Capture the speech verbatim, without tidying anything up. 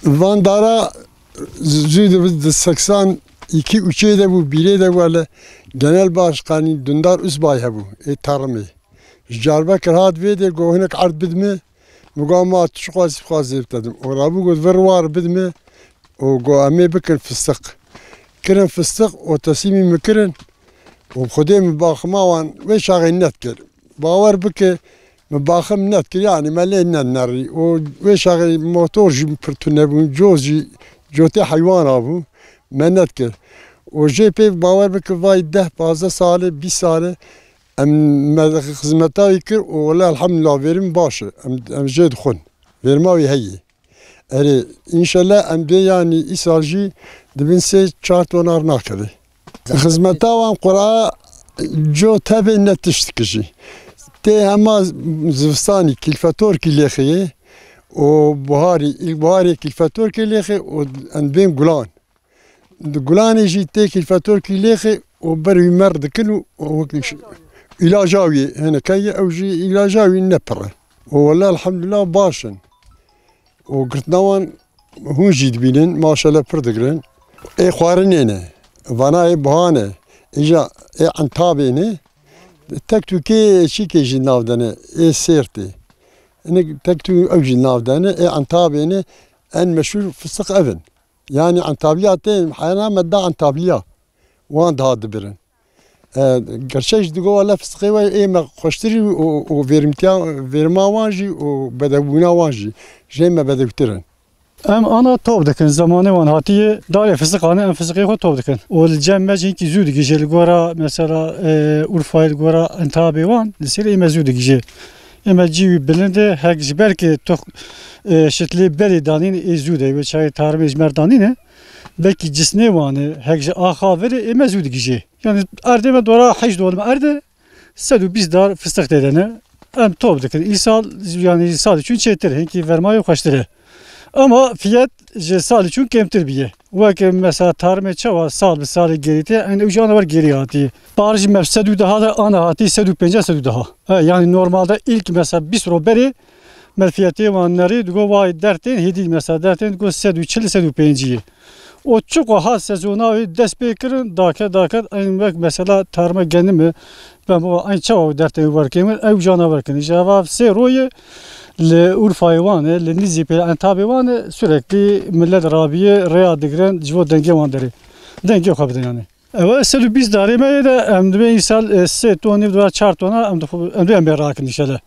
Van dara zû di, di seksan iki üçê de bû, bîrê de bû, hele Genel Başkanî Dundar Uzbay hebû, ê Tarımê. Ji Diyarbekir hat vê dê, got, hinek erd bidime. Min got, ma tu çi xwazî, bixwazê bitedim. Û rabû got, vir war bidime. Û got, em ê bikin fistiq. Kirin fistiq û teslîmî min kirin. Û bi Xwedê min baxima wan wê çaxê nedikir. Bawer bike, min baxim nedikir, yanî me lê nedinerî. Û wê çaxê motor jî pir tune bûn, coz jî cotê heywana bû, me nedikir. Û jê pê bawer bike, vay deh, pazdeh sal e, bîst sal e, em me xizmeta wî kir û wele elhamdulillah vêrî min baş e. Em, em jê dixwin. Vêrima wî heye. Erê, înşellah em bê, yanî îsal jî dibin sê çar tonar nakeve. Xizmeta wan qura co tevê ne tişt dikijî. Tê hema zivistanî kîlfetorkî lêxê û buharî, îlkbuharê kîlfetorkê lêxê û em bên gulan. Di gulanê jî tê kîlfetorkî lêxê û ber wî mer dikin û, û wek îlaja wî, hinekey ew jî îlaja wî ne pir e. Û wele elhamdulillah baş in. Û girtina wan hûn jî dibînin, maşallah pir digirin. Ê xwarinê ne, vana ê buha ne, îja ê entabê ne, tek tûkê çîkê jî nav de ne, ê sêrtê. Hinek tek tû ew jî nav de ne, ê entabê ne, en meşhûr fistiq ev in. Yanî entabliya tê, heyana me da entabliya. Wan daha dibirin. E, gerçek jî digo wele fistiqê we ê me xweştirî û, û verimtiya, verima wan jî û bedewbûna wan jî. Jê me bedewtir in. Em ana top dikin, zemanê wan hatiye, darê fistiqanê em fistiqê xwe top dikin. Û li cem me jî hinkî zû digihîje, li gora mesela, e, Urfayê, li gora entabê wan, li ser ê me zû digihîje. Ê me cî wî bilind e, hek ji ber ke tox, e, şitlê berê danîn ê zû de, wê çayê tarmê ji mer danîne, belkî cisnê wan e, hek ji axa vir e, ê me zû digihîje. Yani erdê me dora heşt dolim erd e, sed û bîst dar fistiq tê de ne. Em top dikin. Îsal, yani salê çûn çêtir, hinkî vermayê xweştir e. Ama fiyet ji salê çûn kêmtir bîye. Weke mesela tarmê çawa sal bi salê gerî tê, eyn ew jî ana wer gerî hatî. Par jî me sed û deha de ana hatî sed û pêncî sed û deha. He, yani normalde ilk mesela bîst ro berê me fiyetê wan nerî, digo vay dertên hêdî mesela dertên digo sed û çil sed û pêncî. O çiqo ha sezona wê dest pê kirin, daket daket eyn wek mesela tarme genime, ben bu eyn çawa dertên wer kêmin, ew jana wer kin. Îja va sê royê li Urfayê wan e, li Nîzîpê, Entabê wan e, sürekli millet rabiye, rêya digirin, ji bo dengê wan derê. Dengê xwe bidin yani. Ewe sed û bîst darê me yê de, em dibê îsal, e, sê ton, nîv dolar, çar tona, em dixwe, em dibê em bê rakin inşallah.